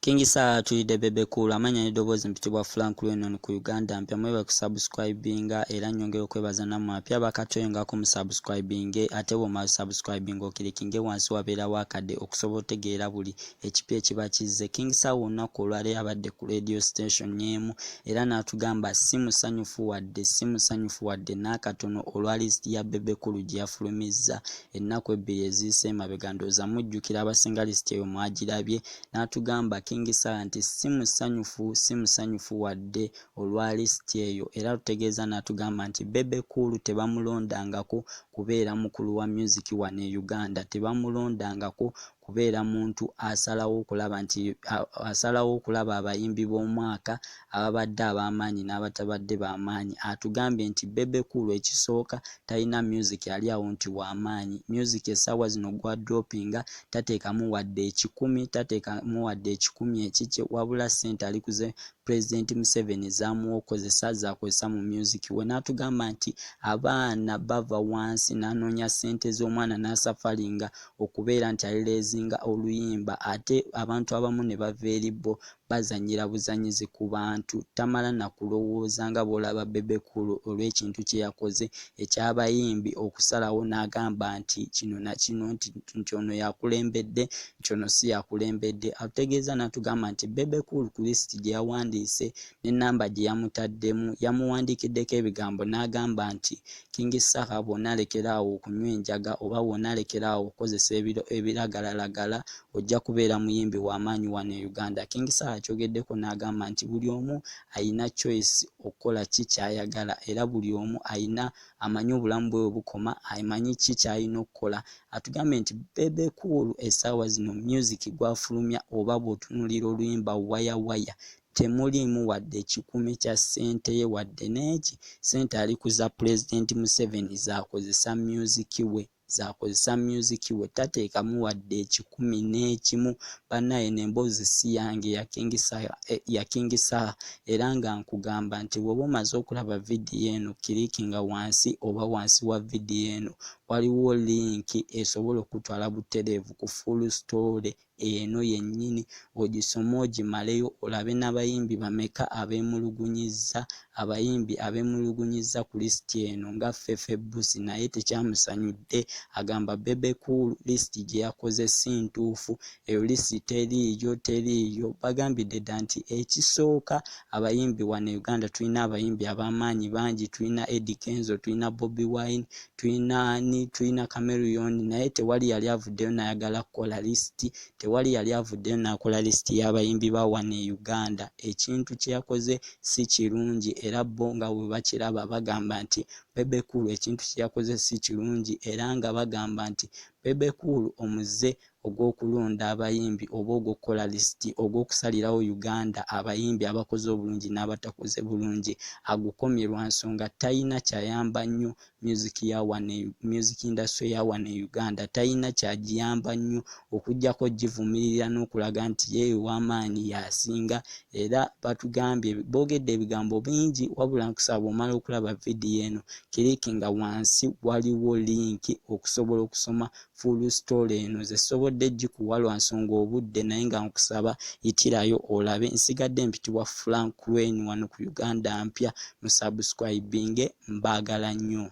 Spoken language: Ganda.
King Saha atulidde Bebe Cool amanya n'eddoboozi mpitibwa Frank Lwenon ku Uganda Mpya. Mwebale kusubscribinga era nnyongera okwebaza nammwe abapya abakatweyungako musubscribinge, ate bw'omala subscribinga okirikinge wansi wabeerawo akadde okusobola otegeera buli ekipya ekiba kizze. King Saha olunaku olwaleero abadde ku radio station emu era n'atugamba si musanyufu wadde, si musanyufu wadde n'akatono olwa list ya Bebe Cool gye yafulumizza ennaku ebbiri eziyise emabega. Ndowooza mujjukira abasinga list eyo mwagirabye. N'atugamba King Saha nti si musanyufu, si musanyufu wadde olwa lisiti eyo, era atutegeeza n'atugamba nti Bebe Cool tebamulondangako kubeera mukulu wa music wano e Uganda, tebamulondangako kubeera muntu asalawo okulaba nti asalawo okulaba abayimbi b'omwaka ababadde ab'amaanyi n'abatabadde b'amaanyi. Atugambye nti Bebe Cool ekisooka talina music ali awo nti w'amaanyi, music essaawa zino gwa droppinga tateekamu wadde ekikumi, tateekamu wadde ekikumi ekikye, wabula ssente ali kuze Pulezidenti Museveni z'amuwa okukozesa z'akozesa mu music we. N'atugamba nti abaana bava wansi n'anoonya ssente z'omwana n'asafalinga okubeera nti alireezinga oluyimba, ate abantu abamu ne bava eri bo bazannyira buzannyizi ku bantu. Tamala na kulowooza nga bw'olaba Bebe Cool olw'ekintu kye yakoze eky'abayimbi okusalawo n'agamba nti kino na kino, nti ono y'akulembedde, nti ono si y'akulembedde. Atutegeeza n'atugamba nti Bebe Cool ku lisiti gye yawandiise n'ennamba gye yamutaddemu yamuwandiikiddeko ebigambo n'agamba nti King Saha bw'onaalekera awo okunywa enjaga oba bw'onaalekera awo okukozesa ebiragalalagala ojja kubeera muyimbi wa maanyi wano e Uganda. King Saha akyogeddeko n'agamba nti buli omu alina choice okukola ki ky'ayagala, era buli omu alina amanyi obulamu bwe we bukoma, amanyi ki ky'alina okukola. Atugambye nti Bebe Cool essaawa zino music gw'afulumya oba bw'otunuulira oluyimba Waya Waya temuliimu wadde ekikumi kya ssente ye wadde n'eki, ssente ali ku za Pulezidenti Museveni z'akozesa music we, z'akozesa music we, tateekamu wadde ekikumi n'ekimu. Bannaaye eno emboozi si yange, ya King Saha, ya King Saha, era nga nkugamba nti bw'oba omaze okulaba vidiyo eno kirikinga wansi oba wansi wa vidiyo eno waliwo linki esobola okukutwala butereevu ku full story eno yennyini ogisome ogimaleyo olabe n'abayimbi bameka abeemulugunyizza, abayimbi abeemulugunyizza ku lisiti eno nga Fefe Bussi naye tekyamusanyudde, agamba Bebe Cool lisiti gye yakoze si ntuufu, eyo lisiti teriiyo, teriiyo. Bagambidde dda nti ekisooka abayimbi wano e Uganda tulina abayimbi ab'amaanyi bangi, tulina Eddy Kenzo, tulina Bobi Wine, tulina ani, tulina Chameleone, naye tewali yali avuddeyo n'ayagala kukola lisiti, tewali yali avuddeyo n'akola lisiti y'abayimbi ba wano e Uganda. Ekintu kye yakoze si kirungi era bo nga bwe bakiraba bagamba nti Bebe Cool ekintu kye yakoze si kirungi, era nga bagamba nti Bebe Cool omuze ogw'okulonda abayimbi oba ogw'okukola lisiti, ogw'okusalirawo Uganda abayimbi abakoze obulungi n'abatakoze bulungi agukomye lwa nsonga talina ky'ayamba nnyo music ya wano, music industry ya wano e Uganda talina ky'agiyamba nnyo okuggyako ogivumirira n'okulaga nti ye ow'amaanyi y'asinga. Era batugambye boogedde ebigambo bingi, wabula nkusaba bw'omala okulaba vidiyo eno kirikinga wansi waliwo linki okusobola okusoma full story eno. Nze sisobodde gikuwa lwa nsonga obudde, naye nga nkusaba yitirayo olabe. Nsigadde mpitibwa Frank Lweni wano ku Uganda Mpya, musubscribinge, mbaagala nnyo.